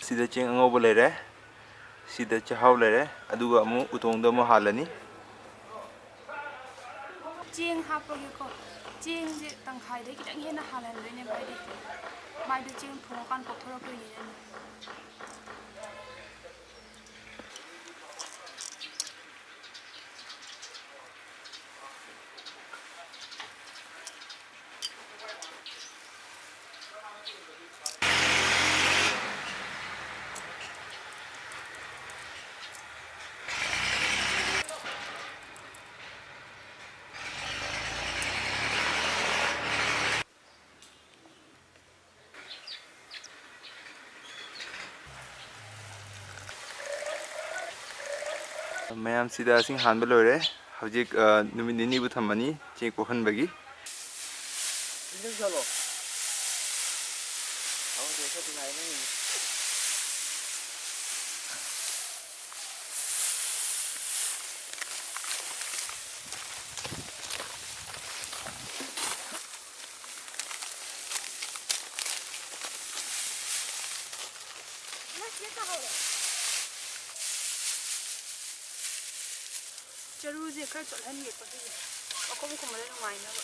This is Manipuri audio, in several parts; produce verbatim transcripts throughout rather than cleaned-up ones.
ꯁꯤꯗ ꯆꯦꯡ ꯑꯉꯧꯕ ꯂꯩꯔꯦ, ꯁꯤꯗ ꯆꯥꯛꯍꯥꯎ ꯂꯩꯔꯦ, ꯑꯗꯨꯒ ꯑꯃꯨꯛ ꯎꯇꯣꯡꯗ ꯑꯃꯨꯛ ꯍꯥꯜꯂꯅꯤ꯫ ꯆꯦꯡ ꯍꯥꯞꯄꯒꯦꯀꯣ꯫ ꯆꯦꯡꯁꯦ ꯇꯪꯈꯥꯏꯗꯩ ꯈꯤꯇꯪ ꯍꯦꯟꯅ ꯍꯥꯜꯍꯟꯗꯣꯏꯅꯦꯕ, ꯍꯥꯏꯗꯤ ꯃꯥꯏꯗꯣ ꯆꯦꯡ ꯊꯣꯡꯉꯀꯥꯟꯗ ꯄꯣꯞꯊꯣꯔꯛꯇꯣꯏꯅꯤꯅꯅꯦ꯫ ꯃꯌꯥꯝ, ꯁꯤꯗ ꯏꯁꯤꯡ ꯍꯥꯟꯕ ꯂꯣꯏꯔꯦ꯫ ꯍꯧꯖꯤꯛ, ꯑ, ꯅꯨꯃꯤꯠ ꯅꯤꯅꯤꯕꯨ ꯊꯝꯃꯅꯤ ꯆꯦꯡ ꯄꯣꯛꯍꯟꯕꯒꯤ꯫ ꯆꯔꯨꯁꯦ ꯈꯔ ꯆꯣꯠꯍꯟꯒꯦꯀꯣ, ꯑꯗꯨꯒꯤ ꯃꯈꯣꯡ ꯈꯨꯝꯕꯗ ꯅꯨꯡꯉꯥꯏꯅꯕ꯫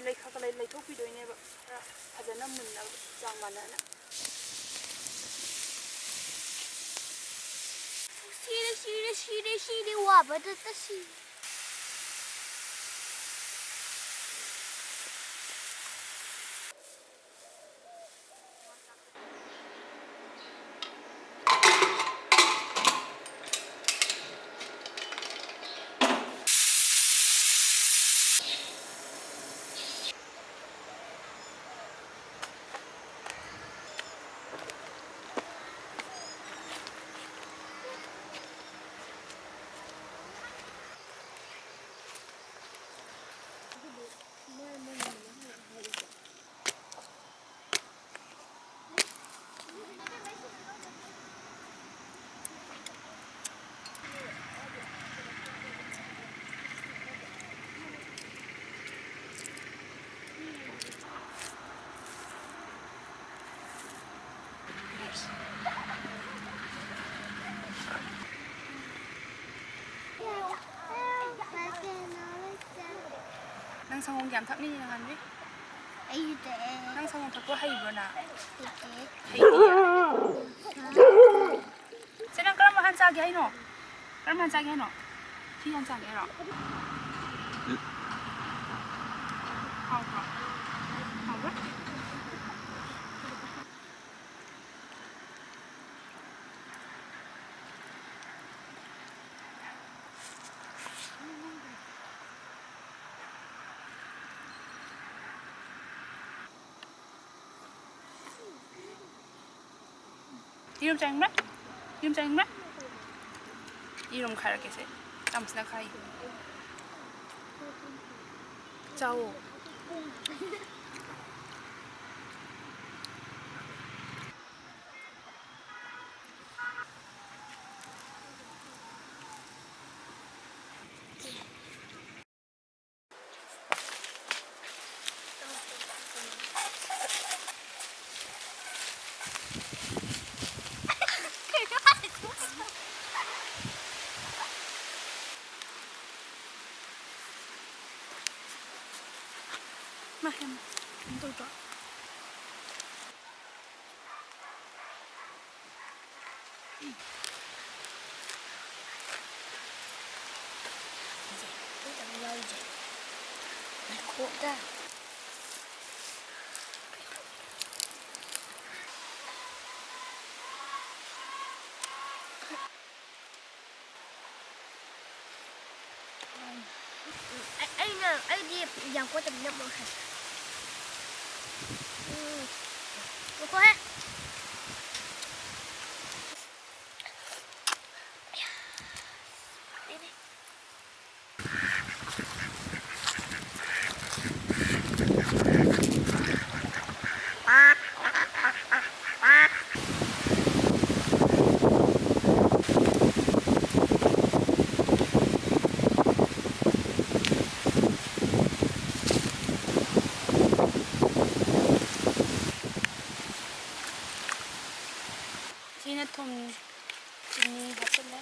ꯂꯩ-, ꯈꯔ ꯈꯔ ꯂꯩꯊꯣꯛꯄꯤꯗꯣꯏꯅꯦꯕ, ꯈꯔ ꯐꯖꯅ ꯃꯨꯟꯅꯕ, ꯆꯥꯡ ꯃꯥꯟꯅꯅ꯫ ꯁꯤꯔꯦ, ꯁꯤꯔꯦ, ꯁꯤꯔꯦ, ꯁꯤꯔꯦ, ꯋꯥꯕꯗꯇ ꯁꯤꯔꯦ꯫ ꯅꯪ ꯁꯪꯒꯣꯝ ꯀꯌꯥꯝ ꯊꯛꯅꯤꯡꯉꯤ ꯅꯍꯥꯟꯗꯤ? ꯑꯩꯗꯤ ꯅꯪ ꯁꯪꯒꯣꯝ ꯊꯛꯄ ꯍꯩꯕ꯭ꯔꯣ ꯅꯪ? ꯍꯩꯇꯦ꯫ ꯍꯩꯇꯤꯌꯦ? ꯁꯦ, ꯅꯪ ꯀꯔꯝꯕ ꯍꯥꯟ ꯆꯥꯒꯦ ꯍꯥꯏꯅꯣ? ꯀꯔꯝꯕ ꯍꯥꯟ ꯆꯥꯒꯦ ꯍꯥꯏꯅꯣ? ꯁꯤ ꯍꯥꯟ ꯆꯥꯒꯦ ꯍꯥꯏꯔꯣ? ꯍꯥꯎꯕ꯭ꯔꯣ? ꯍꯥꯎꯕ꯭ꯔꯣ? ꯌꯦꯔꯨꯝ ꯆꯥꯅꯤꯡꯕ꯭ꯔꯥ? ꯌꯦꯔꯨꯝ ꯆꯥꯅꯤꯡꯕ꯭ꯔꯥ? ꯌꯦꯔꯨꯝ ꯈꯥꯏꯔꯛꯀꯦꯁꯦ꯫ ꯆꯥꯃꯁꯅ ꯈꯥꯏ꯫ ꯆꯥꯎꯋꯣ꯫ ꯃꯥ ꯌꯥꯝ ꯀꯩꯅꯣ ꯇꯧꯗ꯭ꯔꯣ? ꯉꯥꯏꯈꯣꯗ꯫ ꯑꯩ-, ꯑꯩꯅ, ꯑꯩꯗꯤ ꯌꯥꯝ ꯀꯣꯠꯇꯕꯅꯤꯅ ꯃꯣꯠꯈ꯭ꯔꯦ꯫ ꯎꯝ, ꯉꯥꯏꯈꯣꯍꯦ꯫ ꯁꯤꯅ ꯊꯨꯝ, ꯆꯤꯅꯤ ꯍꯥꯞꯆꯤꯜꯂꯦ꯫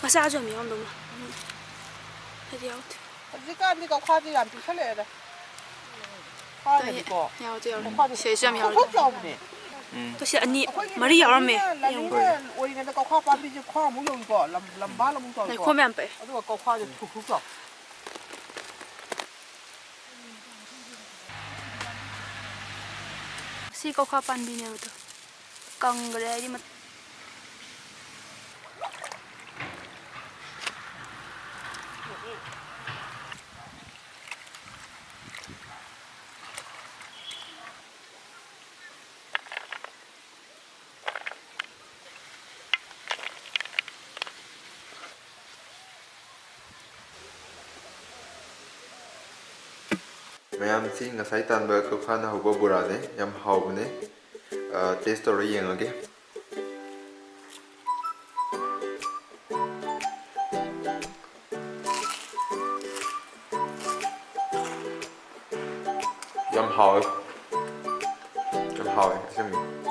ꯃꯆꯥꯁꯨ ꯌꯥꯝ ꯌꯥꯎꯔꯝꯗꯧ ꯃꯥꯜꯂꯦ꯫ ꯍꯥꯏꯗꯤ ꯌꯥꯎꯗꯦ꯫ ꯍꯧꯖꯤꯛꯀꯥꯟꯗꯤ ꯀꯧꯈꯥꯁꯦ ꯌꯥꯝ ꯄꯤꯛꯁꯜꯂꯛꯑꯦꯗ꯫ ꯍꯥꯟꯅꯗꯤꯀꯣ ꯌꯥꯎꯗꯦ, ꯌꯥꯎꯗꯦ꯫ ꯀꯧꯈꯥꯁꯦ ꯁꯤꯗꯁꯨ ꯌꯥꯝ ꯌꯥꯎꯔꯦ꯫ ꯊꯣꯛ ꯊꯣꯛ ꯆꯥꯎꯕꯅꯦ꯫ ꯎꯝ꯫ ꯇꯣ ꯁꯤ ꯑꯅꯤ, ꯑꯩꯈꯣꯏꯒꯤ ꯃꯔꯤ ꯌꯥꯎꯔꯝꯃꯦ꯫ ꯂꯥꯅꯤꯡꯊꯧ ꯑꯣꯏꯔꯤꯉꯩꯗ ꯀꯧꯈꯥ ꯄꯥꯝꯕꯤꯁꯦ ꯈ꯭ꯋꯥꯡꯃꯨꯛ ꯌꯧꯏꯀꯣ, ꯂꯝ-, ꯂꯝꯕꯥ ꯂꯧꯕꯨꯛ ꯆꯥꯎꯏꯀꯣ꯫ ꯂꯩꯈꯣꯝ ꯌꯥꯝ ꯄꯛꯑꯦ꯫ ꯑꯗꯨꯒ ꯀꯧꯈꯥꯁꯦ ꯊꯨꯛ ꯊꯨꯛ ꯆꯥꯎ꯫ ꯁꯤ ꯀꯧꯈꯥ ꯄꯥꯝꯕꯤꯅꯦꯕ ꯑꯗꯣ꯫ ꯀꯪꯈ꯭ꯔꯦ ꯍꯥꯏꯗꯤ ꯃꯠ-, ꯃꯌꯥꯝꯁꯤ ꯉꯁꯥꯏ ꯇꯥꯟꯕ ꯀꯧꯈꯥꯅ ꯍꯧꯕ ꯕꯣꯔꯥꯅꯦ, ꯌꯥꯝ ꯍꯥꯎꯕꯅꯦ꯫ ꯑ, taste ꯇꯧꯔ ꯌꯦꯡꯉꯒꯦ꯫ ꯌꯥꯝ ꯍꯥꯎꯋꯦ꯫ ꯌꯥꯝ ꯍꯥꯎꯋꯦ ꯑꯁꯦꯡꯕ꯫